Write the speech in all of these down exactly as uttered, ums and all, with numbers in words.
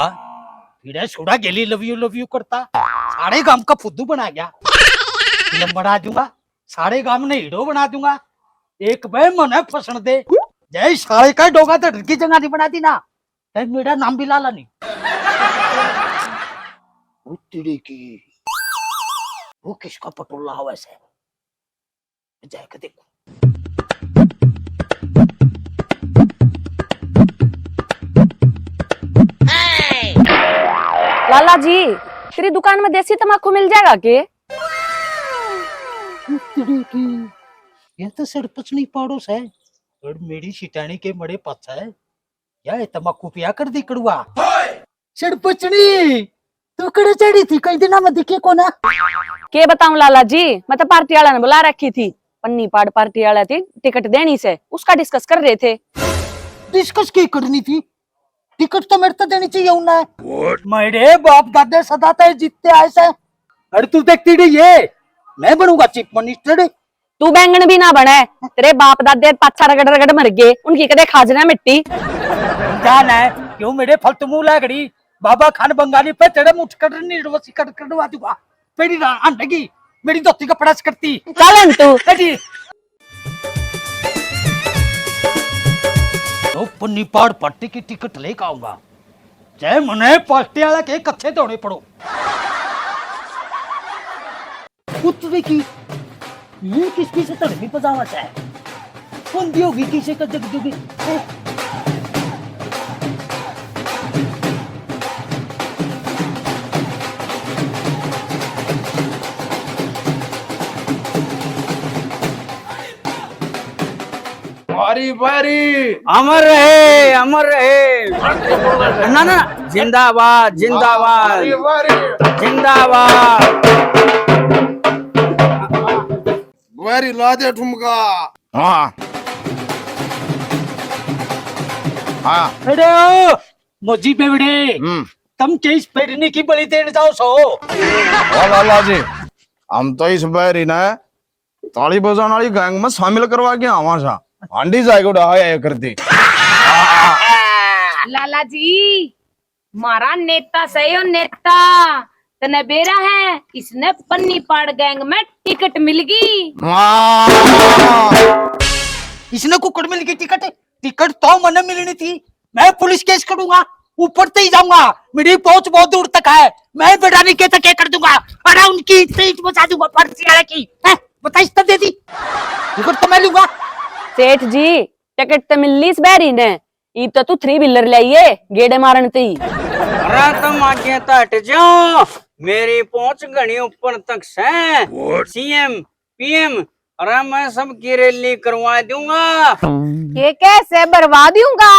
हाँ? हीड़े छोड़ा गेली love you love you करता, सारे गांव का फुद्दू बना गया। फिल्म बना दूंगा, सारे गांव ने हीरो बना दूंगा। एक बे मने फसण दे, जय सारे का डोगा तो डर की जगह नहीं बना दी ना, तै मेरा नाम भी लाला नहीं। वो तेरे की, वो किसका पटोला हो वैसे? जाके देखो। लाला जी, तेरी दुकान में देसी तमाकू मिल जाएगा के? तेरी की, ये तो सरपंचनी पाड़ो से, और मेरी सिटानी के मड़े पाछा है। या ये तमाकू पिया कर दी कड़ुआ। सरपंचनी, तू कड़े चढ़ी थी, कई दिना में दिखे कोना। के बताऊं लाला जी, मैं तो पार्टी वाला ने बुला रखी थी। पन्नी पाड़ पार्टी वाला थी, टिकट देनी से, उसका डिस्कस कर रहे थे। डिस्कस की करनी थी? टिकट तो मेरे तो देनी चाहिए उन्हें। मेरे बाप दादे सदा तय जीतते आए से। अरे तू देखती रही है, मैं बनूंगा चीफ मिनिस्टर। तू बैंगन भी ना बने, तेरे बाप दादे पाछा रगड़ रगड़ मर गए, उनकी कदे खाज ना मिट्टी। जान है क्यों मेरे फलतू मुंह लागड़ी? बाबा खान बंगाली पे तेरे मुठ कट नहीं, रोसी कट कटवा दूंगा। तेरी रान लगी, मेरी धोती का प्रेस करती। चल हन तू। ए जी। तो पन्नी पाड़ पार्टी की टिकट लेकर आऊंगा। जय मने पार्टी वाला के कच्चे दौड़े पड़ो। पुत्र की मुंह किसकी से तड़पी पजावा से? बंदी होगी किसे का जग जुगी। भारी भारी। अमर रहे, अमर रहे। ना ना, जिंदाबाद, जिंदाबाद। भारी भारी। जिंदाबाद। भारी ला दे ठुमका। हाँ। हाँ। अरे ओ, मोजी बेवड़े, हम्म। तुम के इस पैरनी की बलि देने जाओ सो? ओ लाला जी, हम तो इस बैरी ने ताली बजाने वाली गैंग में शामिल करवा के आवा सा। हांडी जाएगा उड़ा आया करते। लाला जी, मारा नेता सही हो नेता, तने बेरा है, इसने पन्नी पाड़ गैंग में टिकट मिल गई। वाह! इसने कुकड़ मिल गई टिकट? टिकट तो मने मिलनी थी। मैं पुलिस केस करूंगा, ऊपर तक ही जाऊंगा, मेरी पहुंच बहुत दूर तक है। मैं बेटा नहीं कहता क्या कर दूंगा, अरे उनकी इज्जत बचा दूंगा फर्जी वाले की। हैं? बता, इज्जत दे दी, टिकट तो मैं लूंगा। सेठ जी, टिकट तो मिल ली इस बैरी ने, इब तो तू थ्री व्हीलर ले आइए गेड़े मारन ते ही। अरे तुम आगे तो हट जाओ, मेरी पहुंच घणी ऊपर तक से। सीएम, पीएम, अरे मैं सबकी रैली करवा दूंगा। ये कैसे बर्बाद दूंगा?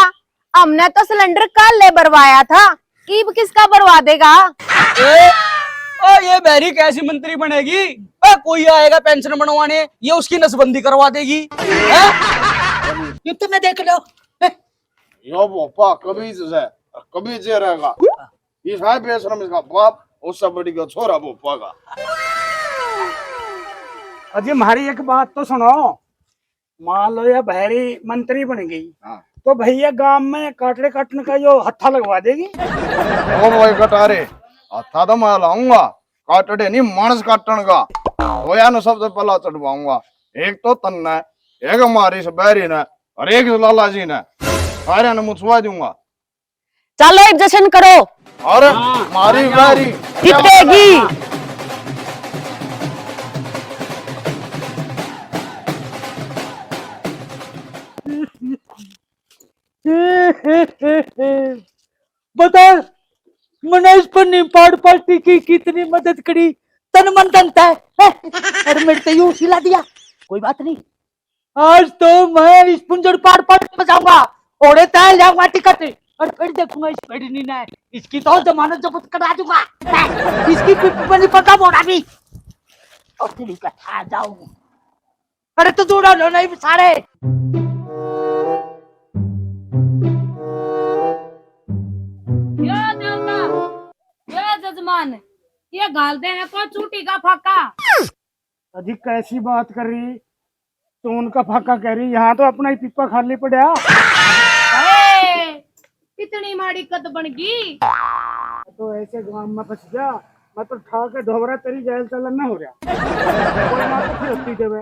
हमने तो सिलेंडर कल ले बरवाया था, ईब किसका बरवा देगा? ए, ओ, ये बहरी कैसी मंत्री बनेगी? ए, कोई आएगा पेंशन बनवाने, ये उसकी नसबंदी करवा देगी। हैं? ये तुम्हें देख लो। यो भोपा कभी से, कभी जे रहेगा। ये है बेशरम इसका बाप, उससे बड़ी का छोरा भोपा का। अजी, हमारी एक बात तो सुनो। मान लो ये बहरी मंत्री बन गई, हाँ। तो भैया गांव में काटड़े काटने का यो हत्था लगवा देगी। ओ भाई कटारे, हत्था तो मैं लाऊंगा, काटड़े नहीं, मानस काटन का। होया न सबसे पहला चढ़वाऊंगा, एक तो तन्ने, एक हमारी इस बहरी ने, और एक इस लाला जी ने, सारे ने मुछवा दूंगा। चलो, एक जश्न करो। अरे, हाँ, मारी आ जाओ। गारी। जीतेगी। बता, मने इस पन्नी पाड़ पार्टी की कितनी मदद करी, तन मन धन तै, हैं? और मेरे ते यूं सिला दिया। कोई बात नहीं, आज तो मैं इस पुंजड़ पाड़ पाड़ बजाऊंगा, ओड़े तय ले आऊंगा टिकट, और फिर देखूंगा इस पेड़नी ने, इसकी तो जमानत जब्त करा दूंगा। इसकी पिप में नहीं पड़ता मोड़ा भी। और तेरी कथा जाऊं। अरे तू दूर हो नहीं सारे। यो देवता, यो जजमान, ये घाल दे है को चूटी का फाका। अजी कैसी बात कर रही, तू उनका फाका कह रही, यहाँ तो अपना ही पीपा खाली पड़ा। ए, इतनी माड़ी कद बन गई, तो ऐसे गांव में फंस गया, मैं तो ठा के ढोबरा तेरी जेल चलन ना हो रहा। कोई ना तो फिरौती देवे,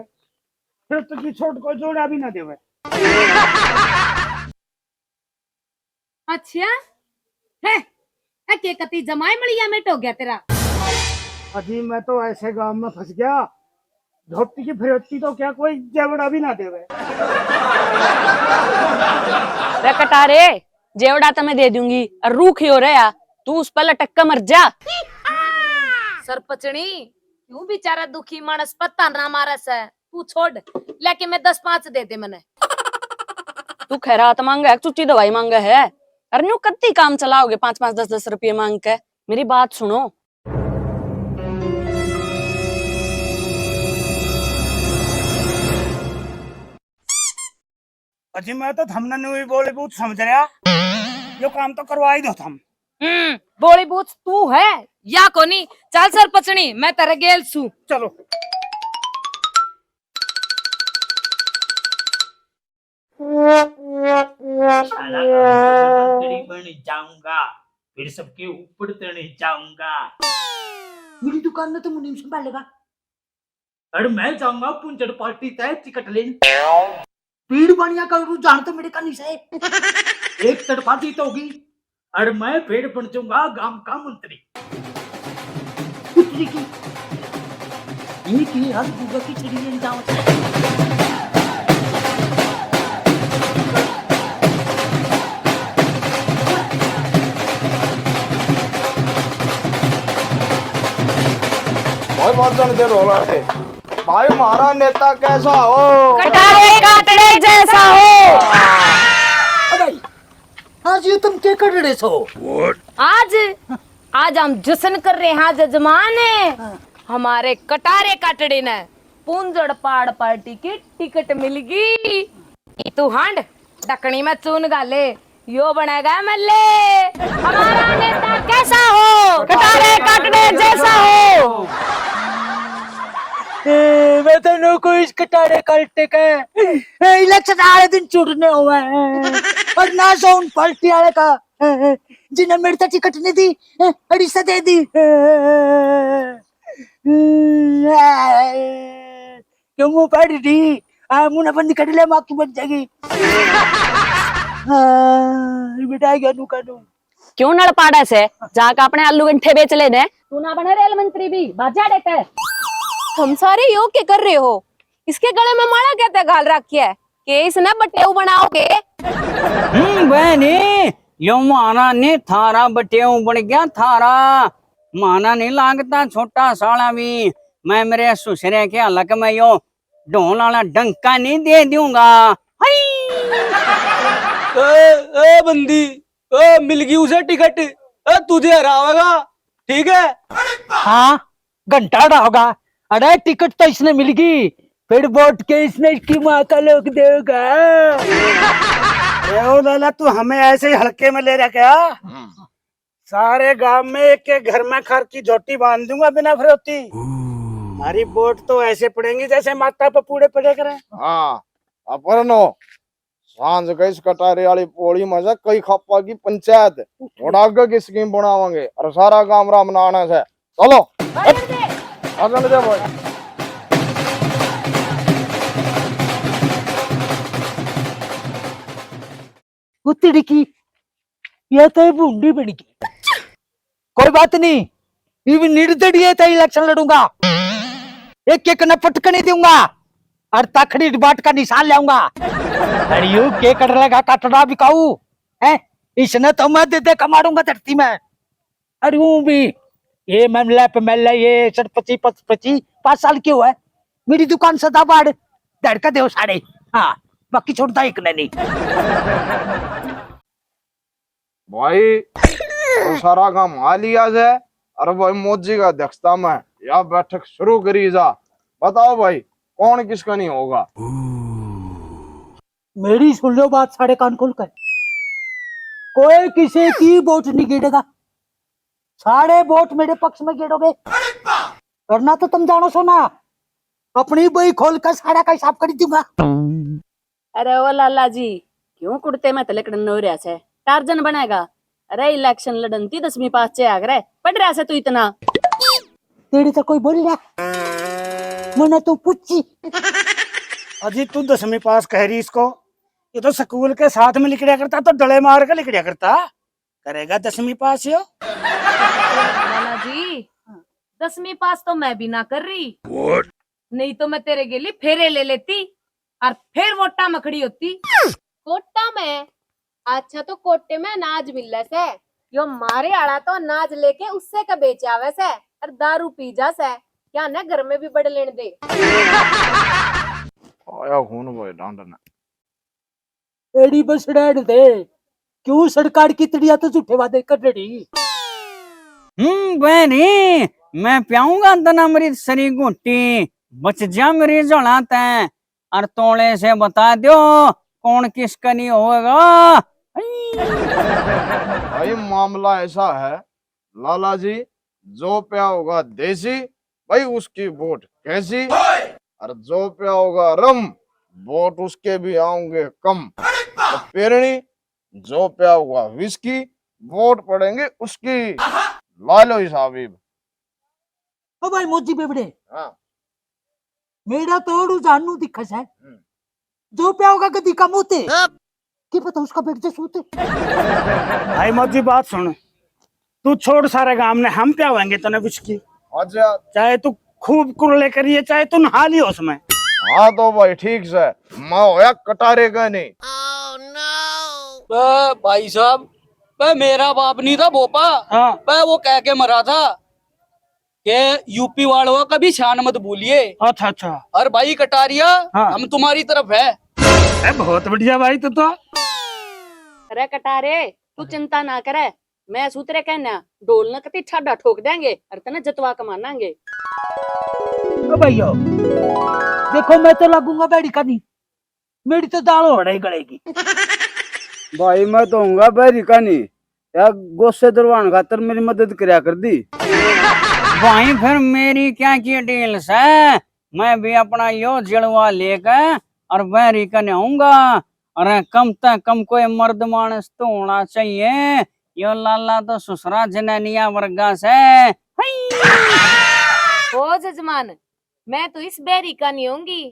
फिरौती की छोट को जोड़ा भी ना देवे। अच्छा है, है के कती जमाई मलिया में टो गया तेरा। अजी, मैं तो ऐसे गांव में फंस गया, धोती की फिरौती तो क्या कोई जेवड़ा भी ना देवे। रे कटारे, जेवड़ा तो मैं दे दूंगी, और रूख यो रहा, तू उस पर लटक के मर जा। सरपंचनी, क्यों बेचारा दुखी मानस पत्ता ना मारे से? तू छोड़, लेके मैं दस पाँच दे दे मने। तू खैरात मांगे है, चुट्टी दवाई मांगे है? अरे न्यू कत्ती काम चलाओगे पाँच पाँच दस दस रुपये मांग के? मेरी बात सुनो। अजी, मैं तो थमने न्यू ही बोली बहुत समझ रहा, यो काम तो करवा ही दो थम। हम्म, बोली बूथ तू है या कोनी? चल सरपंचनी, मैं तेरे गेल सू। चलो। साला मंत्री बन जाऊंगा, फिर सबके ऊपर चढ़ जाऊंगा। मेरी दुकान में तो मुनीम संभालेगा। अरे मैं जाऊंगा पुंजड़ पार्टी तय टिकट लेने। भीड़ बनिया करू जान तो मेरे का नहीं से। एक तरफा जीत होगी। अरे मैं फिर बन जाऊंगा गांव का मंत्री। पुत्री की, ये की हर बुआ की चिड़ी लेने जाऊं। भाई, बात जान दे रोला है। भाई, हमारा नेता कैसा हो? कटारे काटने जैसा हो। अबे, आज ये तुम क्या कर रहे हो? आज, आज हम जश्न कर रहे हैं जजमान। हाँ। हमारे कटारे काटड़े ने पूंजड़ पाड़ पार्टी की टिकट मिल गई। तू हांड, ढकनी में चून गाले, यो बनेगा एमएलए। हमारा नेता कैसा हो? कटारे काटने जैसा हो। ए, मैं तो नो कोई इस कटारे काटने का। ए, इलेक्शन आले दिन चुनने हुआ है। और ना सो उन पार्टी वाले का, जिन्हें मेरे से टिकट नहीं दी, अड़ी से दे दी। क्यों मुंह पड़ रही? आ, मुंह ना बंद कर ले, माँ की बन जाएगी। हाँ, बेटा आ गया नू का नू। क्यों नल पाड़ा से, जाके अपने आलू गंठे बेच लेने। तू ना बने रेल मंत्री भी, बाजा देते। हम सारे यो के कर रहे हो? इसके गले में माला कहते घाल रखी है कि इसने बटेऊ बनाओगे? हम्म, बहनी, यो माना ने थारा बटेऊ बन गया थारा। माना नहीं लागता छोटा साला भी। मैं मेरे सुसरे के हलक में यो ढोल वाला डंका नहीं दे दूंगा। हई! ए, ए बंदी, ए मिल गई उसे टिकट, ए तुझे हरावेगा, ठीक है? हाँ, घंटा रहा होगा। अरे टिकट तो इसने मिल गई, फिर वोट के इसने इसकी माँ का लोग देगा। ए ओ लाला, तू हमें ऐसे ही हल्के में ले रहा क्या? सारे गांव में एक एक घर में खर की झोटी बांध दूंगा बिना फिरौती। हमारी वोट तो ऐसे पड़ेंगी जैसे माता पे पूड़े पड़े करें। हाँ, अपन नो सांझ के इस कटारे वाली पोली में से कई खापा की पंचायत, थोड़ा आगे की स्कीम बनावांगे और सारा गांव राम नाना से। चलो। आ जाने दे भाई। कुत्ती की, ये तो भूंडी बन गई। कोई बात नहीं, ये भी निर्दलीय तो इलेक्शन लड़ूंगा, एक एक न पटकने दूंगा और तखड़ी बाट का निशान लाऊंगा। अरे यू के कर लेगा कटड़ा बिकाऊ है, इसने तो मैं दे दे कमाड़ूंगा धरती में। अरे यूं भी ये मामला पे मामला, ये सर पच्चीस, पच-, पच्चीस, पाँच साल क्यों है? मेरी दुकान सदाबहार, धड़ का देव सारे। हाँ, बाकी छोड़ता एक ने नहीं। भाई, और सारा काम आ लिया से। अरे भाई, मोदी का अध्यक्षता में या बैठक शुरू करी जा। बताओ भाई, कौन किसका नहीं होगा? मेरी सुन लो बात सारे कान खोल कर, कोई किसी की वोट नहीं गिरेगा, सारे वोट मेरे पक्ष में गिरोगे। करना तो तुम जानो सो ना, अपनी बही खोल कर सारा का हिसाब कर दूंगा। अरे ओ लाला जी, क्यों कुर्ते में तलकड़न हो रहा है? टार्जन बनेगा? अरे, इलेक्शन लड़न ती दसवीं पास चे आ करे, पढ़ रहा से तू इतना? तेरी तो कोई बोल रहा, मैंने तो पूछी। अजी, तू दसवीं पास कह रही इसको? ये तो स्कूल के साथ में लिकड़िया करता, तो डले मार के लिकड़िया करता। करेगा दसवीं पास यो? लाला जी, दसवीं पास तो मैं भी ना कर रही। नहीं तो मैं तेरे गेली फेरे ले लेती और फिर वोटा में खड़ी होती। कोटा में? अच्छा, तो कोटे में अनाज मिले से? यो मारे आला तो अनाज लेके उससे का बेच आवे से और दारू पी जा से। क्या ना घर में भी बड़ लेने दे। आया खून भाई डांडन। एड़ी बसड़ैड दे, क्यों सरकार की तड़िया तो झूठे वादे कर रही? हम्म, बहनी, मैं प्याऊंगा दनामृत सरी घोटी, बच जा मेरी झोला तै, और तोले से बता दो कौन किसका नहीं होगा। भाई, मामला ऐसा है, लाला जी, जो प्या होगा देसी, भाई, उसकी वोट कैसी, और जो प्या होगा रम, वोट उसके भी आऊंगे कम। और पेरणी, जो प्या होगा विस्की, वोट पड़ेंगे उसकी। ला लो हिसाब इब। ओ भाई मोजी बेबड़े, हाँ। मेरा तो ओड़ू जानू दिखस है। हम्म। जो प्या होगा गधी का मोते, हाँ। की पता उसका बेट जसूते। भाई मोजी, बात सुन, तू छोड़ सारे काम ने, हम प्यावेंगे तने विस्की। अच्छा। चाहे तू खूब कुरले करिए, चाहे तू नहा लियो उसमें। हाँ तो भाई ठीक से, मैं होया कटारे का नहीं। बे भाई साहब, बे मेरा बाप नहीं था भोपा, हाँ। बे वो कह के मरा था कि यूपी वालों का कभी शान मत भूलिए। अच्छा, अच्छा। और भाई कटारिया, हाँ। हम तुम्हारी तरफ है। ए, बहुत बढ़िया भाई, तू तो। अरे कटारे, तू चिंता ना करे, मैं सूत्रे कहना ढोल न कती ठाडा ठोक देंगे और तने जतवा के मानांगे। ओ भाइयों, देखो, मैं तो लगूंगा बैरी का नहीं, मेरी तो दाल होड़े ही गलेगी। भाई, मैं तो हूँगा बैरी का नहीं, यार, गोसे दरवान खातर मेरी मदद करया कर दी। भाई, फिर मेरी क्या की डील से? मैं भी अपना यो जलवा लेकर और बैरी कने आऊंगा। अरे, कम ते कम कोई मर्द मानस तो होना चाहिए। यो लाला तो सुसरा जनानिया वर्गा से। हई! ओ जजमान, मैं तो इस बैरी का नहीं होंगी।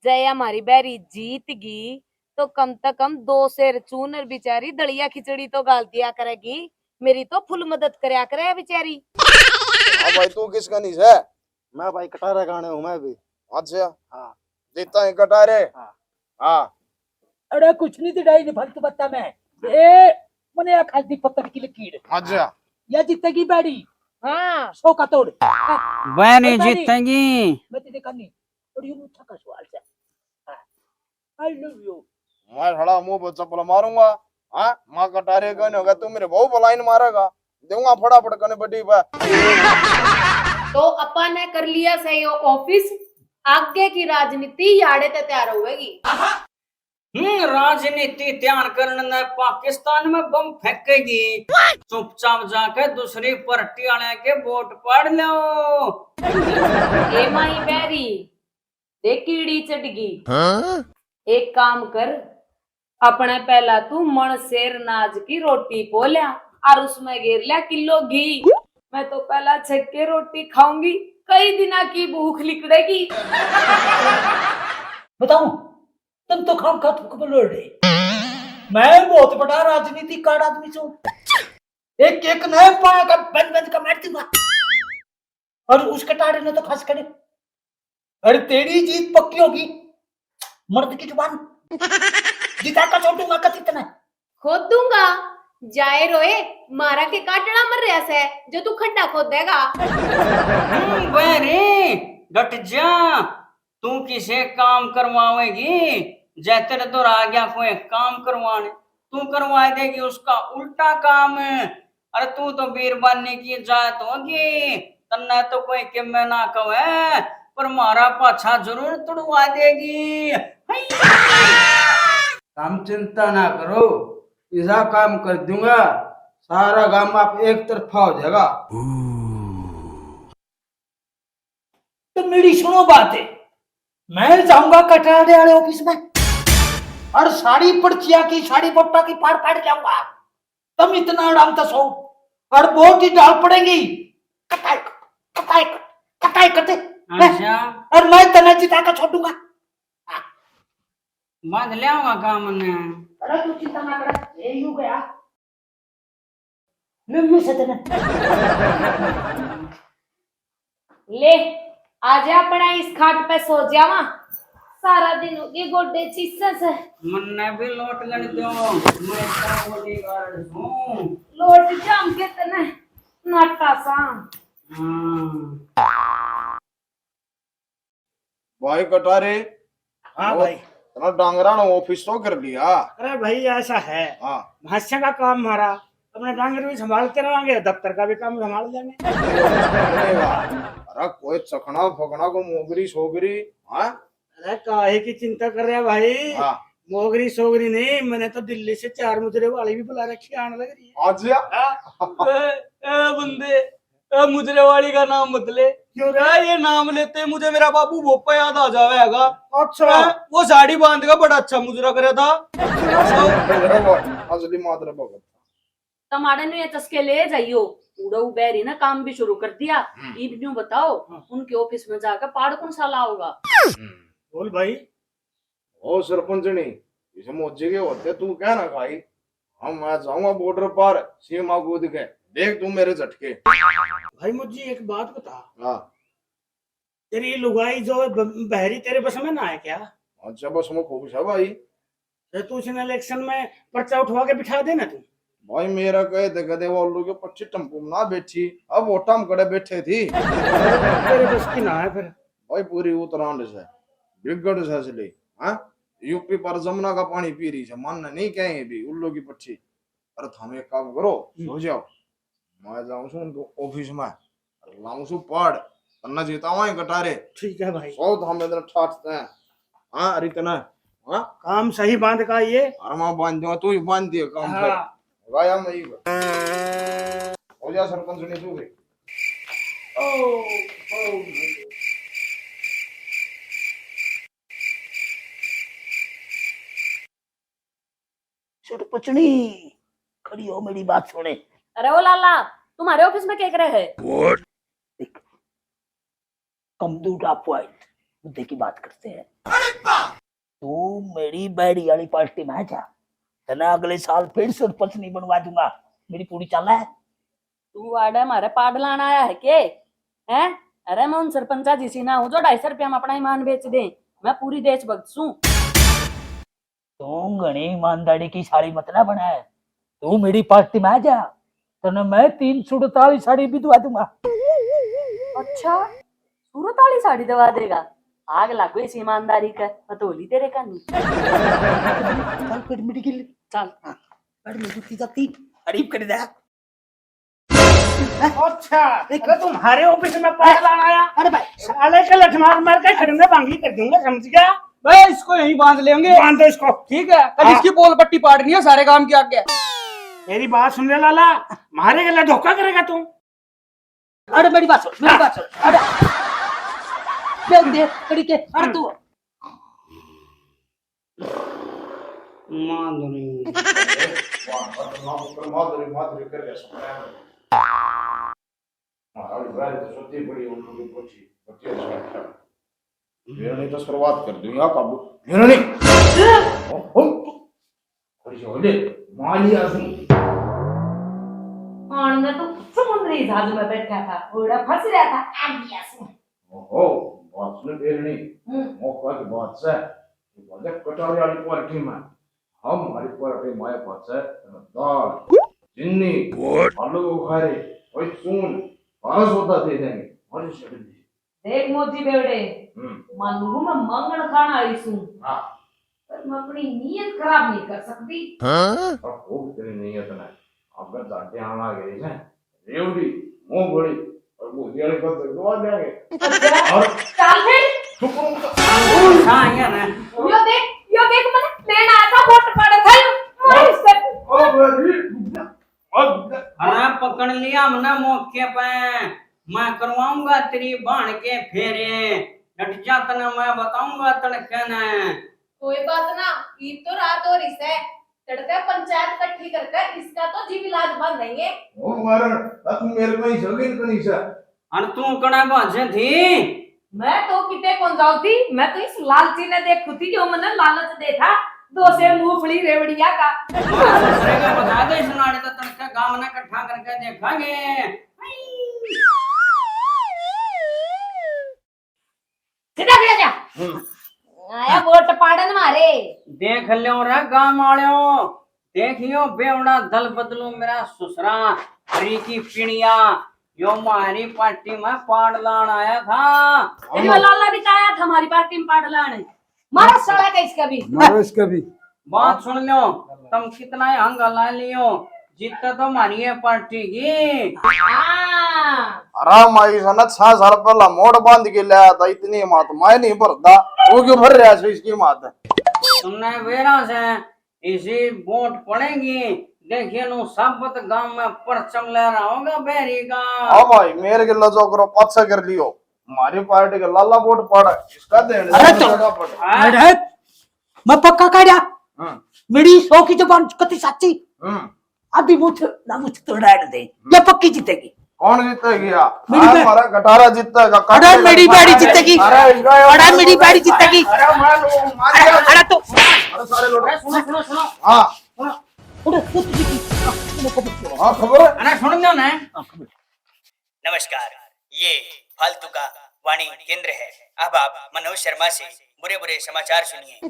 जय हमारी बैरी जीत गई, तो कम से कम दो सेर चूनर बेचारी दलिया खिचड़ी तो गाल दिया करेगी। मेरी तो फुल मदद करया करे बेचारी। हाँ भाई, तू किसका नहीं से? मैं भाई कटारे गाने हूँ मैं भी। अच्छा। हाँ। जीता है कटारे? हाँ। हाँ। अरे कुछ नहीं दिखाई नहीं फालतू बत्ता में। ए, मने या खादी पत्थर की लकीर। अच्छा। या जीतेगी बैरी। हाँ। सौ का तोड़। हाँ। बैरी बैरी। जीतेगी। मैं तेरे का नहीं। और ये मुट्ठा का सवाल से। हाँ। I love you। मैं साला मुंह पर चप्पल मारूंगा। हाँ, माँ कटारे कहने होगा, तू मेरे बहू पर लाइन मारेगा, दूंगा फटाफट कने बड़ी पे। तो अपा ने कर लिया सही हो ऑफिस, आगे की राजनीति याड़े ते तैयार होगी। हम्म, राजनीति तैयार करने ने पाकिस्तान में बम फेंकेगी। चुपचाप जाके दूसरी पार्टी वाले के वोट पाड़ लो। ए माई बैरी, देख कीड़ी चढ़ गई। हाँ? एक काम कर, अपने पहला तू मण सेर नाज की रोटी पो लिया और उसमें घेर लिया किलो घी। मैं तो पहला छक्के रोटी खाऊंगी, कई दिना की भूख लिकड़ेगी। बताऊं, तुम तो खाम खा थूक बलोड़ रहे। मैं बहुत बड़ा राजनीतिक कार्ड आदमी छूं। एक एक नए पाया का बंद बंद का मार दूंगा। और उस कटारे ने तो खास करे, अरे तेरी जीत पक्की होगी। मर्द की जुबान। जिता का छोटूंगा कति तने। खोद दूंगा। जाए रोए, मारा के काटड़ा मर रहा से, जो तू खड्डा खोदेगा। हम्म, बहरे, डट जा। तू किसे काम करवावेगी? जै तेरे तो आ गया कोई काम करवाने, तू करवा देगी उसका उल्टा काम। अरे तू तो बीरबानी की जात होगी, तन्ने तो कोई किम्मे ना कहे, पर मारा पाछा जरूर तुड़वा देगी। तुम चिंता ना करो, ऐसा काम कर दूंगा, सारा गांव आप एक तरफा हो जाएगा। तो मेरी सुनो बात है, मैं जाऊंगा कटारे वाले ऑफिस में और सारी पर्चियां की, सारी वोटा की पाड़ पाड़ जाऊंगा। तुम इतना आराम तो सो, और बहुत ही डाल पड़ेंगी। कटाई कट, कटाई कट, कटाई कट। अच्छा। और मैं तने जिता के छोड़ूंगा। बांध ले आऊंगा काम ने। अरे तू चिंता ना कर, ये यू गया। ले, ले से तने। ले, आजा अपना इस खाट पे सो जावा। सारा दिन हो गए गोडे चीसे से। मन्ने भी लोट लेने दो, मैं इसका bodyguard हूँ। लोट जाऊंगे तने, नाटा सा। हाँ। भाई कटारे, हाँ वो भाई। तेरा डांगरा ने ऑफिस तो कर लिया। अरे भाई, ऐसा है। हाँ। भैंसा का काम हमारा, अपने डांगर भी संभालते रहांगे, दफ्तर का भी काम संभाल लेंगे। अरे कोई चखना फकना को मोगरी सोगरी, हाँ? अरे काहे की चिंता कर रहा भाई? हाँ। मोगरी सोगरी नहीं, मैंने तो दिल्ली से चार मुजरे वाली भी बुला रखी है, आने लग रही है। आज या? हाँ। ए, ए बंदे, ए, मुजरे वाली का नाम मत ले। क्यों रे? ए, ये नाम लेते मुझे मेरा बाबू भोपा याद आ जावेगा। अच्छा। ए, वो साड़ी बांध का बड़ा अच्छा मुजरा करे था। अच्छा। असली मात्र भगत। तमाड़े नु ये चस्के ले जाइयो। उड़ो बैरी ने काम भी शुरू कर दिया। हम्म। इब न्यू बताओ, हाँ। उनके ऑफिस में जाकर पाड़ कौन सा लाओगा? हम्म। बोल भाई। ओ सरपंचनी, इसे मोजे के होते तू क्या ना खाई? हम मैं जाऊंगा बॉर्डर पार सीमा कूद के, देख तू मेरे झटके। भाई मुझे एक बात बता। हाँ। तेरी लुगाई जो ब-, बहरी तेरे बस में ना है क्या? अच्छा, बस में खूब है भाई। तो तू इस इलेक्शन में पर्चा उठवा के बिठा देना तू। भाई मेरा कहे तो कदे वो उल्लू के पट्टी टेम्पो में ना बैठी, अब वोटा में कड़े बैठे थी। तेरे बस की ना है फिर। भाई पूरी उत्तराखंड से बिगड़ से इसलिए, हाँ? यूपी पर जमुना का पानी पी रही है, मानना नहीं कहेंगे भी उल्लू की पट्टी। अरे थम एक काम करो, हम्म। सो जाओ, मैं जाऊं सूं उनके ऑफिस में, लाऊं सूं पाड़, तन्ने जीता वहीं कटारे। ठीक है भाई। सौ थम इधर ठाटते हैं। हाँ, अरे इतना, हाँ? काम सही बांध का ये। अरे मैं बांध दूंगा, तू ही बांध दिए काम पे। हाँ। गाया मैं ही। हो जा सरपंच ने तू भी। ओ, ओ। सरपंचनी, खड़ी हो, मेरी बात सुने। अरे ओ लाला, तुम्हारे ऑफिस में क्या करे है? देख, come to the point, मुद्दे की बात करते हैं। तू मेरी बैड़ी वाली पार्टी में आ जा, तने अगले साल फिर सरपंच नहीं बनवा दूंगा। मेरी पूरी चाल है। तू आड़े हमारे पाड़ लान आया है के? हैं? अरे मैं उन सरपंचा जिसी ना हूँ जो ढाई सौ रुपया में अपना ईमान बेच दे। मैं पूरी देशभक्त सूं। तू घणी ईमानदारी की साली मत ना बना है। तू मेरी पार्टी में आ जा, तने मैं तीन सूरत वाली साड़ी भी दवा दूंगा। अच्छा, सूरत वाली साड़ी दवा देगा? आग लागो इस ईमानदारी का, पतोली तेरे का नहीं। चल, पेट मिट गिल। चल। हाँ, पेट में दुखी जाती, गरीब कर दे। अच्छा, देख। अरे तुम्हारे ऑफिस में पाड़ लान आया? अरे भाई। साले के लठ मार मार के खड़े में बांगी कर दूंगा, समझ गया? बे, इसको यहीं बांध लेंगे। बांध दो इसको। ठीक है, कल हाँ। इसकी पोल पट्टी पाड़नी है सारे काम के आगे। मेरी बात सुन ले लाला, मारे गला धोखा करेगा तू। अरे मेरी बात सुन, मेरी बात सुन। अरे दे, दे, कड़ी के, अरे तू। माधुरी। वाह, खतरनाक ऊपर माधुरी, माधुरी कर रहे हैं सब। हमारा भी भाई तो सोती पड़ी, उन लोगों की पोची, पोची है। मेरा नहीं तो शुरुआत कर दूंगा काबू। मेरा नहीं। ओ, ओ, थोड़ी सी हो ले, मार लिया तू। आन में तो समुद्री जहाज में बैठा था, ओड़ा फंस रहा था, आ गया सू। ओहो, बात सुन बेरनी, हम्म। मौका की बात से, तू भले कटारे वाली पार्टी में, हम हमारी पार्टी में आए बात से, तेरा दाल, चीनी, आलू बुखारे, कोई चून, सारा सौदा दे देंगे, मर्जी से ले। देख मोती बेवड़े, हम्म। मानू मैं मांगण खाण आई सूं, हाँ। पर मैं अपनी नीयत खराब नहीं कर सकती। हाँ? अब खूब तेरी नीयत ने, अब मैं जाके आना गई है, रेवड़ी, मूंगफली और भुजिया वाली बस दवा देंगे। अच्छा, और चल फिर। चुप रहो तो। हाँ, ये ना। यो देख, यो देख, मैंने, मैंने आता वोट पड़ा था, यो। मार इससे। ओ, बेटी, अब अरे पकड़ लिया हमने मौके पे, मैं करवाऊंगा तेरी भाण के फेरे, डट जा तने मैं बताऊंगा तड़के ने। कोई बात ना, ईब तो रात हो रही सै, चढ़कर पंचायत इकट्ठी करके इसका तो जीव इलाज बांधेंगे। ओ मारण, तक मेरे को ही सगीन कनी सा। अन तू कड़ा भाजे थी? मैं तो किते कौन जाऊँ थी, मैं तो इस लालची ने देखू थी जो मने लालच दे था दो से मूंगफली रेवड़िया का। दूसरे का बता दे, इस नाड़े तो तड़का गांव ने इकट्ठा करके देखांगे। सीधा खड़ा जा। आया वोट पाड़न मारे। देख लो रे गांव वालों, देखियो बेवड़ा दल बदलू मेरा ससुरा हरी की पिणिया, यो मारी पार्टी में पाड़ लान आया था। तेरी वो लाला भी तो आया था हमारी पार्टी में पाड़ लाने। मारो साला का इसका भी। मारो इसका भी। बात सुन लो, तुम कितना ही हंगा ला लियो, जीते तो मारी है पार्टी की। हाँ। अरे माई सा ना छह साल पहला मोड़ बांध के लाया था, इतनी मात मैं नहीं भरता, वो क्यों भर रहा है इसकी मात? तुमने वेरा से इसी वोट पड़ेगी, देखिए नु साबत गांव में परचम लहराओगा बहरी का। हाँ भाई, मेरे के लजो करो, पाछा कर लियो, हमारी पार्टी के लाला वोट पड़ा, इसका देने अरे तो- फटाफट। हाँ? अरे, मैं पक्का कह रहा, हम्म, मेरी सौ की जबान कति साची, हम्म। आधी मुछ ना मुछ तो रहने दे, ये पक्की जीतेगी। कौन जीतेगी यार? मेरी हाँ, बे- हमारा गटारा जीतेगा, अरे, मेरी बाड़ी जीतेगी। अरे, इनका यार, अरे, मेरी बाड़ी जीतेगी। अरे, मार लो, मार दिया। अरे तो अरे, सारे लोग। अरे सुनो सुनो सुनो, हाँ, उड़े, उड़े, उड़े, उड़े, उड़े। हाँ, खबर है। अरे सुन लो ना। नमस्कार, ये फालतू का वाणी केंद्र है। अब आप मनोज शर्मा से बुरे बुरे समाचार सुनिए।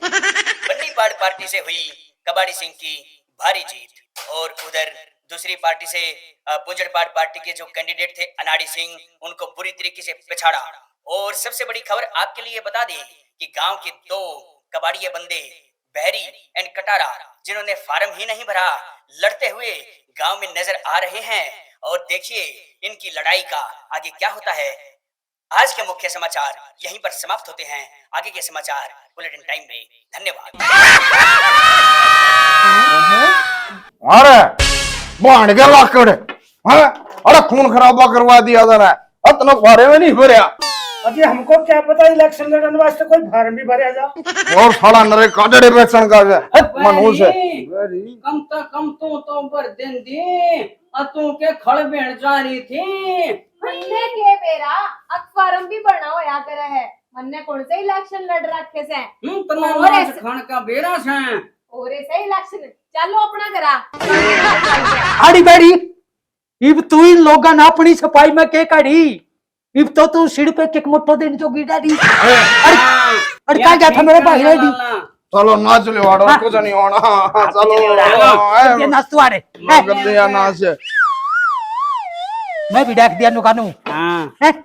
बन्नीपाड़ पार्टी से हुई कबाड़ी सिंह की भारी जीत और उधर दूसरी पार्टी से, अ, पूंजड़पाड़ पार्टी के जो कैंडिडेट थे अनाड़ी सिंह, उनको बुरी तरीके से पिछाड़ा। और सबसे बड़ी खबर आपके लिए बता दें कि गांव के दो कबाड़िए बंदे बहरी एंड कटारा, जिन्होंने फार्म ही नहीं भरा, लड़ते हुए गांव में नजर आ रहे हैं। और देखिए इनकी लड़ाई का आगे क्या होता है। आज के मुख्य समाचार यहीं पर समाप्त होते हैं। आगे के समाचार बुलेटिन टाइम में। धन्यवाद। अरे, बाण के लाकड़, हैं? अरे, खून खराबा करवा दिया था ना, इतना फारे में नहीं भरया। अभी हमको क्या पता, इलेक्शन लड़ने वास्ते कोई फार्म भी भरया जा। और साला नरे काडड़े बेचण का है, हट, मनहूस है। कम तो कम तू तो भर देंदी, आ तू के खड़ भेड़ जा रही थी। मन्ने के बेरा, अक फार्म भी भरना होया करे है। मन्ने कौन से इलेक्शन लड़ रखे से? हम्म, तन्ने और नाच ऐसे- खान का बेरा से। और ऐसे इलेक्शन, चलो अपना घरा। आड़ी बैड़ी, इब तू इन लोगां ने अपनी सफाई में के काढ़ी? इब तो तू सिर पे किक मुट्ठो देने जोगी डैडी। अरे, अरे, कहाँ गया था मेरा भाई डैडी? चलो नाच लो, आड़ो, हाँ। कुछ नहीं होना। हाँ, चलो। ये नाच तू आ रे। लोग कर दिया नाच। मैं भी डाक दिया नुकानू। हाँ। हैं?